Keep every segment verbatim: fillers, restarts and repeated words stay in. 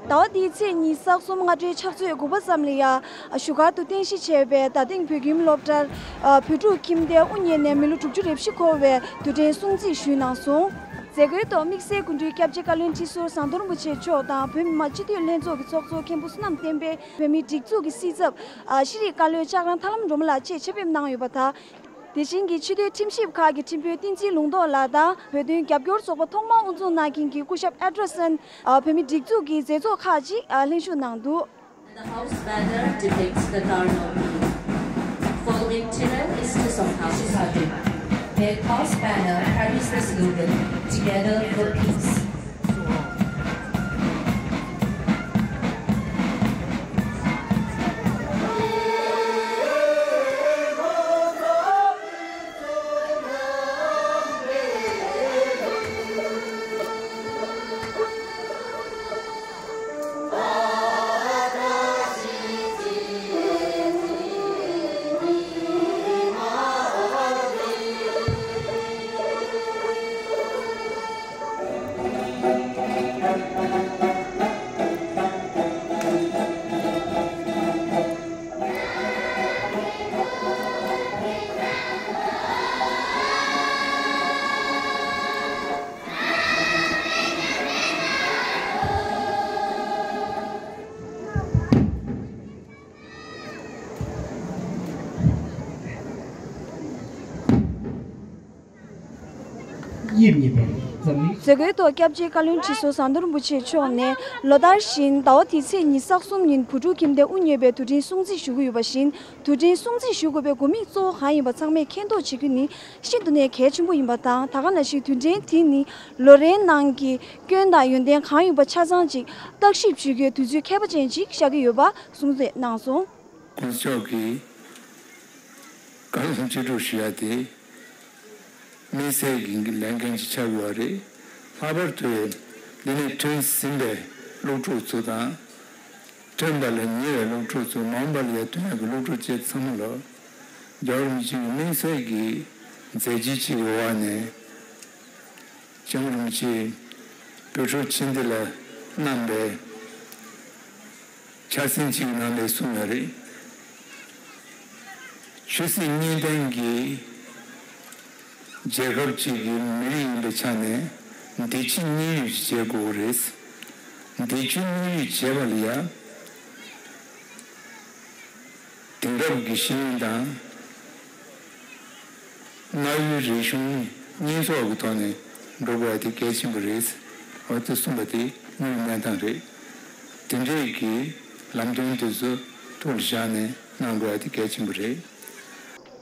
ཟླ་བ་འདིའི་ཚེས་ཉི་ཤུ་རྩ་གསུམ་སྔ་དྲོའི་ཕྱག་ཚོད་དགུ་པ་ཙམ་ལ་ཡ། བཞུགས་སྒར་དུ་རྟེན་གཞི་བྱས་པའི་རྡ་སྟེང་བོད་ཁྱིམ་སློབ་གྲྭར་བོད་ཕྲུག་ཁྱིམ་སྡེ་དབུ་བརྙེས་ནས་མི་ལོ་དྲུག་ཅུ་རེ་བཞི་འཁོར་བའི་དུས་དྲན་སྲུང་བརྩི་ཞུས་གནང་སོང་། མཛད་སྒོའི་ཐོག་དམིགས་བསལ་སྐུ་མགྲོན་སྐྱབས་རྗེ་བཀའ་བློན་ཁྲི་ཟུར་ཟམ་གདོང་རིན་པོ་ཆེ་མཆོག་དང་བོད་མི་མང་སྤྱི་འཐུས་ལྷན་ཚོགས་ཀྱི་ཚོགས་གཙོ་མཁན་པོ་བསོད་ནམས་བསྟན་འཕེལ། བོད་མིའི་སྒྲིག་འཛུགས་ཀྱི་སྲིད་ཚབ་ཤེས་རིག་བཀའ་བློན་ལྕགས་ར་ཐར་ལམ་སྒྲོལ་མ་ལགས་བཅས་ཆེད་ཕེབས་གནང་ཡོད་པ་དང་། དེ་བཞིན་གྱི་ཆེས་མཐོའི་ཁྲིམས་ཞིབ་ཁག་གི་ཁྲིམས་དཔོན་བསྟན་འཛིན་ལུང་རྟོགས་ལགས་དང་བོད་དོན་རྒྱབ་སྐྱོར་ཚོགས་པ་ཐོག་མར་དབུ་འཛུགས་གནང་མཁན་གྱི་སྐུ་ཞབས་ཨེ་ཌར་སན། བོད་མིའི་སྒྲིག་འཛུགས་ཀྱི་མཛད་གཙོ་ཁག་ཅིག་ལྷན་ཞུགས་གནང་འདུག། The house banner depicts the Karnal Moon. Following Tirel is Tusom House. May house banner carries the slogan, "Together for Peace." དབྱིབས་གཉིས་པའི་འཛམ་གླིང་། མཛད་སྒོའི་ཐོག་སྐྱབས་རྗེ་བཀའ་བློན་ཁྲི་ཟུར་ཟམ་གདོང་རིན་པོ་ཆེ་མཆོག་ནས་ལོ་ལྟར་བཞིན་ཟླ་བ་འདིའི་ཚེས་ཉི་ཤུ་རྩ་གསུམ་ཉིན་བོད་ཕྲུག་ཁྱིམ་སྡེ་དབུ་བརྙེས་པའི་དུས་དྲན་སྲུང་བརྩི་ཞུ་གི་ཡོད་པ་བཞིན། དུས་དྲན་སྲུང་བརྩི་ཞུ་དགོས་པའི་དགོས་དམིགས་གཙོ་བོ་གང་ཡིན་པ་ཚང་མས་མཁྱེན་རྟོགས་བྱེད་རྒྱུ་ནི་ཤིན་ཏུ་ནས་གལ་ཆེན་པོ་ཡིན་པ་དང་། ད་ག་ནང་བཞིན་དུས་དྲན་དེ་ནི་ལོ་རེའི་ནང་གི་སྐྱོན་དང་ཡོན་ཏན་གང་ཡོད་པ་ཆ་ཚང་ཅིག་བརྟག་ཞིབ་བྱེད་རྒྱུའི་དུས་ཚོད་མཁས་པ་ཅན་ཅིག་ཤར་གྱི་ཡོད་པ་གསུངས་གནང་སོང་། སྐུ་ཞབས་ཀྱིས་བཀའ་སློབ་བཅུ་དྲུག་ཞུ་ཡ་དེ། དམིགས་བསལ་གྱི་ལས་འགན་ཅིག་ཆགས་ཡོད་རེད། ལྷག་པར་དུ་འདི་ནས་ཐོན་ཟིན་པའི་སློབ་ཕྲུག་ཚོ་དང་། ཐོན་པ་ལས་ཉེ་བའི་སློབ་ཕྲུག་ཚོ། མ་འོངས་པ་ལ་ཡང་ཐོན་ཡག་གི་སློབ་ཕྲུག་བཅས་ཚང་མ་ལ་རྒྱལ་བ་རིན་པོ་ཆེ་གི་དམིགས་བསལ་གྱི་མཛད་རྗེས་ཅིག་གི་འོག་ནས། སྐྱབས་མགོན་རིན་པོ་ཆེས་བོད་ཕྲུག་ཁྱིམ་སྡེ་ལ་གནང་པའི་འཆར་ཟིན་གཅིག་ནང་ལ་གསུངས་ཡོད་རེད། ཆོས་སྲིད་གཉིས་ལྡན་གྱི་རྒྱལ་ཁབ་ཅིག་གི་མི་རིགས་ཡིན་པའི་ཆ་ནས་བདེ་སྐྱིད་གཉིས་ཡོད་ཅིག་བྱེད་དགོས་རེད། བདེ་སྐྱིད་གཉིས་ཡོད་བྱེད་པ་ལ་ཡ། དེང་རབས་ཀྱི་ཤེས་ཡོན་དང་། གནའ་བོའི་རིག་གཞུང་གཉིས་ཚོགས་ཀྱི་ཐོག་ནས་འགྲོ་དགོས་ཡ་དེ་གལ་ཆེན་པོ་རེད། འོ་དེ་གསུངས་པ་དེ་དངོས་ཡོད་གནས་སྟངས་རེད། དེ་འདྲའི་གི་ལམ་སྟོན་དེ་ཚོ་ཐུགས་ལ་བཞག་ནས་གནང་དགོས་ཡ་དེ་གལ་ཆེན་པོ་རེད།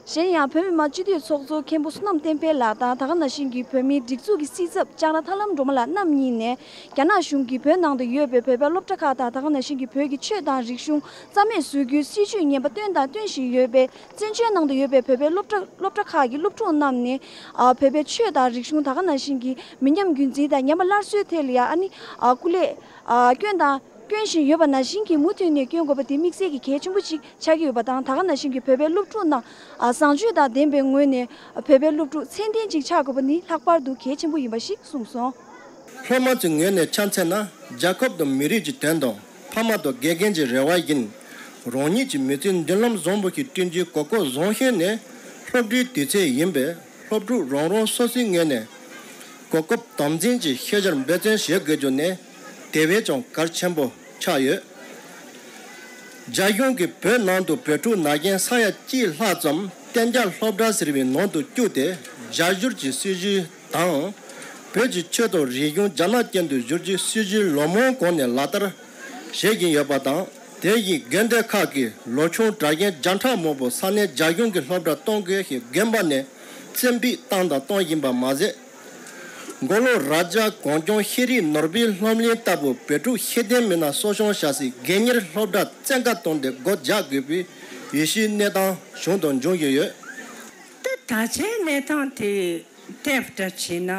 གཞན་ཡང་བོད་མི་མང་སྤྱི་འཐུས་ཚོགས་གཙོ་མཁན་པོ་བསོད་ནམས་བསྟན་འཕེལ་ལགས་དང་། ད་ག་ནང་བཞིན་གྱི་བོད་མིའི་སྒྲིག་འཛུགས་ཀྱི་སྲིད་ཚབ་ལྕགས་ར་ཐར་ལམ་སྒྲོལ་མ་ལགས་རྣམ་གཉིས་ནས། རྒྱ་ནག་གཞུང་གིས་བོད་ནང་དུ་ཡོད་པའི་བོད་པའི་སློབ་གྲྭ་ཁག་དང་། ད་ག་ནང་བཞིན་གྱི་བོད་ཀྱི་ཆོས་དང་རིག་གཞུང་རྩ་མེད་བཟོ་རྒྱུའི་སྲིད་བྱུས་ངན་པ་བཏོན་དང་བཏོན་བཞིན་ཡོད་པའི། བཙན་བྱོལ་ནང་དུ་ཡོད་པའི་བོད་པའི་སློབ་གྲྭ་སློབ་གྲྭ་ཁག་གི་སློབ་ཕྲུག་རྣམས་ནས། ཨ། བོད་པའི་ཆོས་དང་རིག་གཞུང་། ད་ག་ནང་བཞིན་གྱི་མི་ཉམས་རྒྱུན་འཛིན་དང་ཉམས་པ་སླར་གསོའི་ཐད་ལ་ཡང་། ཨ་ནི། ཨ། སྐུ་ལས། ཨ། སྐྱོན་དང་། སྐྱོན་བཞིན་ཡོད་པ་ནང་བཞིན་གྱི་མུ་མཐུད་ནས་སྐྱོན་དགོས་པ་དེ་དམིགས་བསལ་གྱི་གལ་ཆེན་པོ་ཅིག་ཆགས་ཀྱི་ཡོད་པ་དང་། ད་ག་ནང་བཞིན་གྱི་བོད་པའི་སློབ་ཕྲུག་རྣམས། ཨ། བཟང་སྤྱོད་དང་ལྡན་པའི་ངོས་ནས་བོད་པའི་སློབ་ཕྲུག་ཚད་ལྡན་ཅིག་ཆགས་དགོས་པ་ནི་ལྷག་པར་དུ་གལ་ཆེན་པོ་ཡིན་པ་ཞིག་གསུངས་སོང་། སློབ་མ་ཚོའི་ངོས་ནས་ཆ་མཚོན་ན། རྒྱལ་ཁབ་དང་མི་རིགས་ཀྱི་དོན་དང་། ཕ་མ་དང་དགེ་རྒན་གྱི་རེ་བ་ཡིན། རང་ཉིད་ཀྱི་མི་ཚེའི་མདུན་ལམ་བཟང་པོ་ཞིག་བསྐྲུན་རྒྱུའི་གོ་སྐབས་བཟང་ཤོས་ནི་སློབ་གྲྭའི་དུས་ཚོད་ཡིན་པས། སློབ་ཕྲུག་རང་རང་སོ་སོའི་ངོས་ནས་གོ་སྐབས་དམ་འཛིན་གྱིས་ཤེས་བྱར་འབད་བརྩོན་བྱེད་དགོས་རྒྱུ་ནི་དེ་བས་ཀྱང་གལ་ཆེན་པོ་ཆགས་ཡོད། རྒྱ་གཞུང་གིས་བོད་ནང་དུ་བོད་ཕྲུག་ན་གཞོན་ས་ཡ་གཅིག་ལྷག་ཙམ་གཏན་འཇགས་སློབ་གྲྭ་ཟེར་བའི་ནང་དུ་བཅུག་སྟེ། རྒྱ་བསྒྱུར་གྱི་སྲིད་བྱུས་དང་། བོད་ཀྱི་ཆོས་དང་རིག་གཞུང་རྒྱ་ནག་ཅན་དུ་བསྒྱུར་རྒྱུའི་སྲིད་བྱུས་ལོ་མང་གོང་ནས་ལག་བསྟར་བྱེད་བཞིན་ཡོད་པ་དང་། དེ་བཞིན་དགོན་སྡེ་ཁག་གི་ལོ་ཆུང་གྲྭ་རྒན་བརྒྱ་ཕྲག་མང་པོ་ས་གནས་རྒྱ་གཞུང་གི་སློབ་གྲྭར་གཏོང་དགོས་ཞེས་དགོན་པ་ནས་བཙན་ཕུད་བཏང་དང་གཏོང་བཞིན་པ་མ་ཟད། མགོ་ལོག་རྭ་རྒྱ་གངས་ལྗོངས་ཤེས་རིག་ནོར་བུའི་སློབ་གླིང་ལྟ་བུ་བོད་ཕྲུག་ཤེས་ལྡན་མི་སྣ་གསོ་སྐྱོང་བྱ་སའི་དགོན་གཉེར་སློབ་གྲྭ་བཙན་བཀའ་བཏང་སྟེ་སྒོ་རྒྱག་དགོས་པའི་ཡིད་ཆེས་གནས་སྟངས་བྱུང་དང་འབྱུང་བཞིན་ཡོད། ད་ད་ཆའི་གནས་སྟངས་དེ་དེབ་འདྲ་བྱས་ན།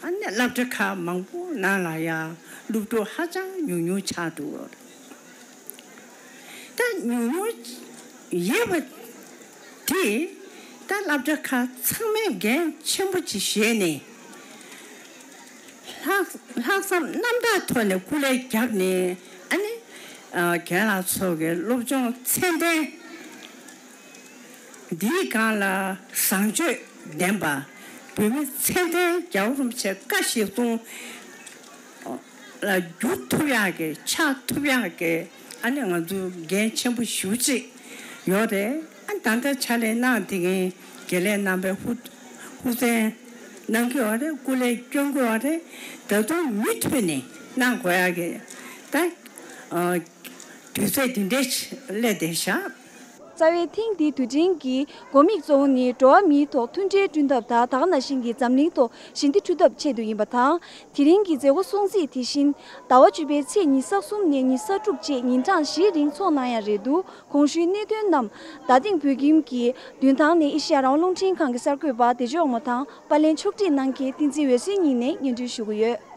ཨ་ནི་སློབ་གྲྭ་ཁག་མང་པོ་ནང་ལ་ཡང་སློབ་ཕྲུག་ཧ་ཅང་ཉུང་ཉུང་ཆགས་འདུག། ད་ཉུང་ཉུང་ཡོད་པ་དེ། ད་སློབ་གྲྭ་ཁག་ཚང་མས་འགན་ཆེན་པོ་ཅིག་བཞེས་ནས། ལྷག་ལྷག་བསམ་རྣམ་དག་ཐོག་ནས་སྐུ་ལས་བརྒྱབ་ནས། ཨ་ནི་ཨ་རྒན་ལགས་ཚོ་གི་སློབ་སྦྱོང་ཚད་ལྡན་འདིའི་སྒང་ལ་བཟང་སྤྱོད་ལྡན་པ། བོད་མི་ཚད་ལྡན་རྒྱལ་བ་རིན་པོ་ཆེ་བཀའ་བཞིན་སྲུང་ལ་འགྱུར་ཐུབ་ཡག་གི་ཆགས་ཐུབ་ཡག་གི། ཨ་ནི་ང་ཚོ་འགན་ཆེན་པོ་ཞེ་པོ་ཅིག་ཡོད་རེད། ཨ་ད་ལྟ་ཕྱག་ལས་གནང་བསྡད་མཁན་དགེ་ལས་རྣམ་པས་ཧུར་ཧུར་བརྩོན་གནང་གི་ཡོད་རེད། སྐུ་ལས་སྐྱོན་གི་ཡོད་རེད། ད་དུང་མུ་མཐུད་ནས་གནང་དགོས་ཡག་གི་ད་ཨ་དུས་ཚོད་འདི་འདྲ་ཞིག་སླེབས་བསྡད་ཤག་རྩ་བའི་ཐེངས་འདིའི་དུས་དྲན་གྱི་དགོས་དམིགས་གཙོ་བོ་ནི་འགྲོ་བ་མིའི་ཐོག་མཐུན་སྒྲིལ་བསྐྲུན་ཐབས་དང་། ད་ག་ནང་བཞིན་གྱི་འཛམ་གླིང་ཐོག་ཞི་བདེ་འཕྲོད་ཐབས་ཆེད་དུ་ཡིན་པ་དང་། དེ་རིང་གི་མཛད་སྒོ་སྲུང་བརྩི་དེ་བཞིན་ཟླ་བ་བཅུ་པའི་ཚེས་ཉི་ཤུ་རྩ་གསུམ་ནས་ཉི་ཤུ་རྩ་དྲུག་བཅས་ཉིན་གྲངས་བཞིའི་རིང་འཚོགས་གནང་ཡ་རེད་འདུག་གོང་ཞུས་གནད་དོན་རྣམས་རྡ་སྟེང་བོད་ཁྱིམ་གྱི་མདུན་ཐང་ནས་ཨེ་ཤེ་ཡ་རང་དབང་རླུང་འཕྲིན་ཁང་གི་གསར་འགོད་པ་བདེ་མཆོག་དབང་མོ་དང་པར་ལེན་ཕྱོགས་སྒྲིག་གནང་མཁན་བསྟན་འཛིན་འོད་ཟེར་གཉིས་ནས་སྙན་སྒྲོན་ཞུ་གི་ཡོད།